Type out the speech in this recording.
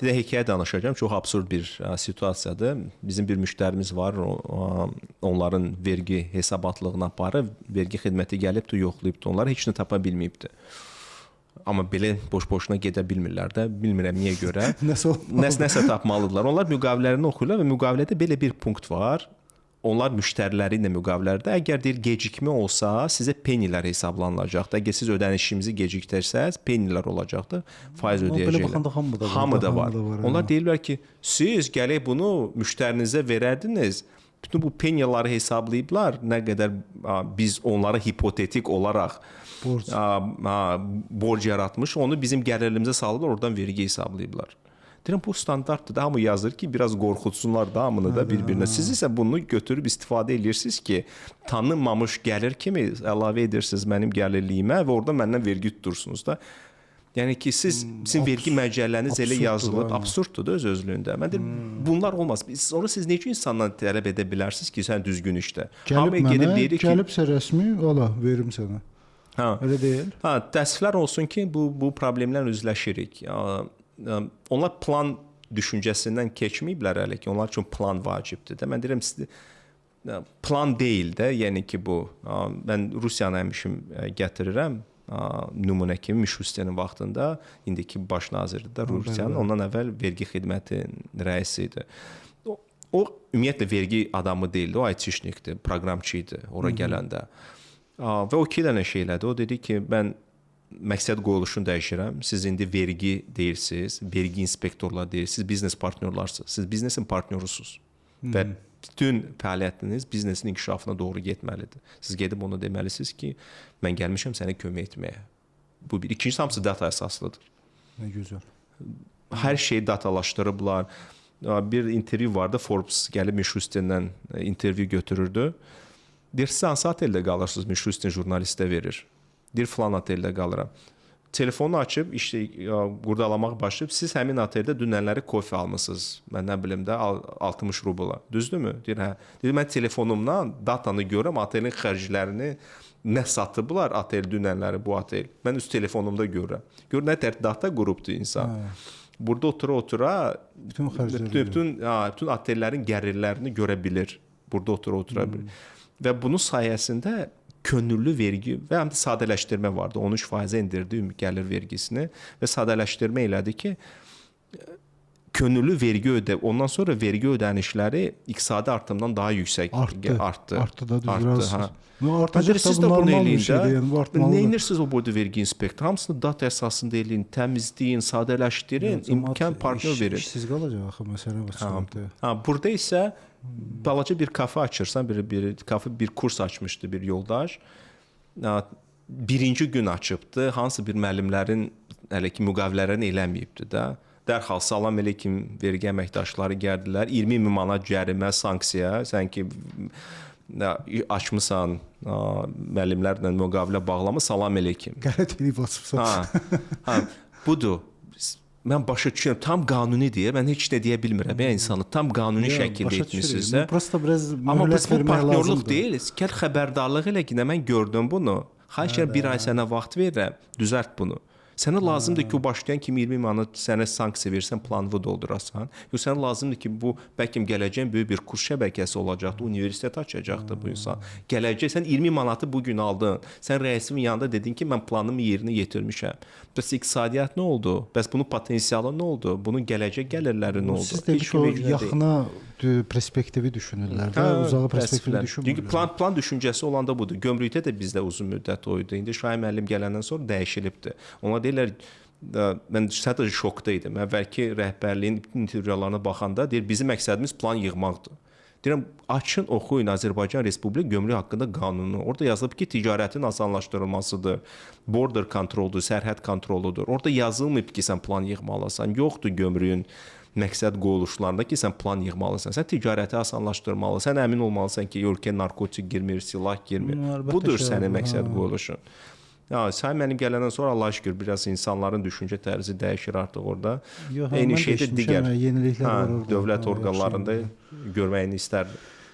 Bir də hekayə danışacağam. Çox absurd bir situasiyadır. Bizim bir müştərimiz var. Onların vergi hesabatlığını aparıb, vergi xidməti gəlibdi, yoxlayıbdı onları, heç nə tapa bilməyibdi. Amma belə boş-boşuna gedə bilmirlər də. Bilmirəm niyə görə. Nəsə olmalı. Nəsə tapmalıdırlar. Onlar müqavilələrini oxuyurlar və müqavilədə belə bir punkt var. Onlar müştəriləri ilə müqavilələrdə əgər deyir gecikmə olsa, sizə penilər hesablanılacaqdır. Əgər siz ödənişimizi gecikdirsəz, penilər olacaqdır, faiz Amma belə ödəyəcəklər. baxanda hamıda var. Hamıda var. Hamıda var, Onlar hə. deyirlər ki, siz gələk bunu müştərinizə verərdiniz. Bütün bu penyaları hesablayıblar, nə qədər biz onlara hipotetik olaraq Borc. Borc yaratmış, onu bizim gəlirlimizə salıblar, oradan vergi hesablayıblar. Deyirəm bu standartdır da, hamı yazır ki, biraz qorxutsunlar da hamını da bir-birinə. Siz isə bunu götürüb istifadə edirsiniz ki, tanınmamış gəlir kimi əlavə edirsiniz mənim gəlirliyimə və orada məndən vergi tutursunuz da. Yəni ki, siz sizin vergi məcəlləniz elə absurddur yazılıb, da. absurddur da öz özlüyündə. Mən deyirəm, bunlar olmaz. Sonra siz necə insandan tələb edə bilərsiniz ki, sən düzgün işlə? Gəlib Hamıya mənə, gedib deyirik ki, gəlibsə rəsmi, ala verim sənə. hə, Elə deyil. Hə, təəssüflər olsun ki, bu problemlərlə üzləşirik. Onlar plan düşüncəsindən keçməyiblər hələ ki, onlar üçün plan vacibdir də. Mən deyirəm siz plan deyil də, yəni ki bu. Mən Rusiyanı həmişə gətirirəm nümunə kimi Mişustinin vaxtında, indiki baş nazirdir də Rusiyanın, ondan əvvəl vergi xidmətinin rəisi idi. O ümumiyyətlə vergi adamı deyildi, o IT-şnikdir, proqramçı idi ora gələndə. Və o iki dənə şey elədi. O dedi ki, mən məqsəd qoyuluşunu dəyişirəm. Siz indi vergi deyilsiz, vergi inspektorları deyilsiz, biznes partnyorlarsınız. Siz biznesin partnyorusunuz. Və bütün fəaliyyətiniz biznesin inkişafına doğru getməlidir. Siz gedib ona deməlisiniz ki, mən gəlmişəm sənə kömək etməyə. Bu bir. İkincisi hamısı data əsaslıdır. Nə gözəl. Hər şeyi datalaşdırıblar. Bir intervyu vardı, Forbes gəlib Mişustindən intervyu götürürdü. Deyir, siz hansı oteldə qalırsınız? Mişustin jurnalistə verir. Deyir, filan oteldə qalıram. Telefonu açıb, işte qurdalamaq başlayıb. Siz həmin oteldə dünənləri kofe almısınız. Mən nə bilim də 60 rubla. Düzdürmü? Deyir, hə. Deyir, mən telefonumdan datanı görürəm, otelin xərclərini nə satıblar otel dünənləri bu otel. Mən öz telefonumda görürəm. Gör nə tər data qurubdur insan. Hə. Burada otura-otura Bütün xərcləri bütün otellərin gəlirlərini görə bilir. Burada otura-otura bilir. Və bunun sayəsində könüllü vergi və həm də sadələşdirmə vardı. 13%-ə endirdi ümumi gəlir vergisini və sadələşdirmə elədi ki, könüllü vergi ödə, ondan sonra vergi ödənişləri iqtisadi artımdan daha yüksək Artdı. Artdı. Artdı da düz Artdı, razısınız. hə. Bu Mən artacaq deyirəm, da siz bu də bunu normal bir eləyin şeydir, də. yəni bu artmalıdır. Nə edirsiniz o boyda vergi inspektoru? Hamısını data əsasında eləyin, təmizləyin, sadələşdirin, imkan partnyor verin. İşsiz qalacaq axı məsələ bu çıxartı. Ha, burada isə balaca bir kafe açırsan, bir kafe bir kurs açmışdı bir yoldaş. Birinci gün açıbdı. Hansı bir müəllimlərin hələ ki müqavilələrini eləməyibdi də. Dərhal salam əleykum vergi əməkdaşları gəldilər. 20 min manat cərimə, sanksiya. Sən ki açmısan, müəllimlərlə müqavilə bağlamı, salam əleykum. Qələt eləyib açıbsan. Ha, ha, budur. Mən başa düşürəm, tam qanuni deyə mən heç nə deyə bilmirəm. Yəni insanı tam qanuni Yox, şəkildə başa etmisiniz düşürük. də. Prosta biraz Amma möhlət biz bu vermək partnyorluq lazımdır. deyil. Gəl xəbərdarlıq elə ki, nə mən gördüm bunu. Xahiş edirəm bir ay sənə vaxt verirəm, düzəlt bunu. Sənə lazımdır ki, o başlayan kimi 20 manat sənə sanksiya versən, planını doldurasan. Yox, sənə lazımdır ki, bu bəlkə gələcəyin böyük bir kurs şəbəkəsi olacaqdı, universitet açacaqdı bu insan. Gələcək sən 20 manatı bu gün aldın. Sən rəisimin yanında dedin ki, mən planımı yerinə yetirmişəm. Bəs iqtisadiyyat nə oldu? Bəs bunun potensialı nə oldu? Bunun gələcək gəlirləri nə oldu? Siz demiş Heç kim o heç nə deyil. yaxına perspektivi düşünürlər də, uzağa perspektivi təəssüflə. düşünmürlər. Çünki plan düşüncəsi olanda budur. Gömrükdə də bizdə uzun müddət o idi. İndi Şahin müəllim gələndən sonra dəyişilibdi. Onlar deyirlər mən hətta şokda idim. Əvvəlki rəhbərliyin bütün intervyularına baxanda deyir bizim məqsədimiz plan yığmaqdır. Deyirəm açın oxuyun Azərbaycan Respublik gömrük haqqında qanunu. Orada yazılıb ki, ticarətin asanlaşdırılmasıdır, border kontroldur, sərhəd kontroludur. Orada yazılmayıb ki, sən plan yığmalısan. Yoxdur gömrüyün məqsəd qoyuluşlarında ki, sən plan yığmalısan. Sən ticarəti asanlaşdırmalısan. Sən əmin olmalısan ki, ölkəyə narkotik girmir, silah girmir. Əlbəttə Budur ki, sənin hə. məqsəd qoyuluşun. Ya, Sayın müəllim gələndən sonra Allah'a şükür biraz insanların düşüncə tərzi dəyişir artıq orada. Yox, hə, Eyni mən də şey də eşitmişəm, digər hə, yeniliklər var orada. dövlət Hə, orqanlarında yaxşı. görməyini istərdim.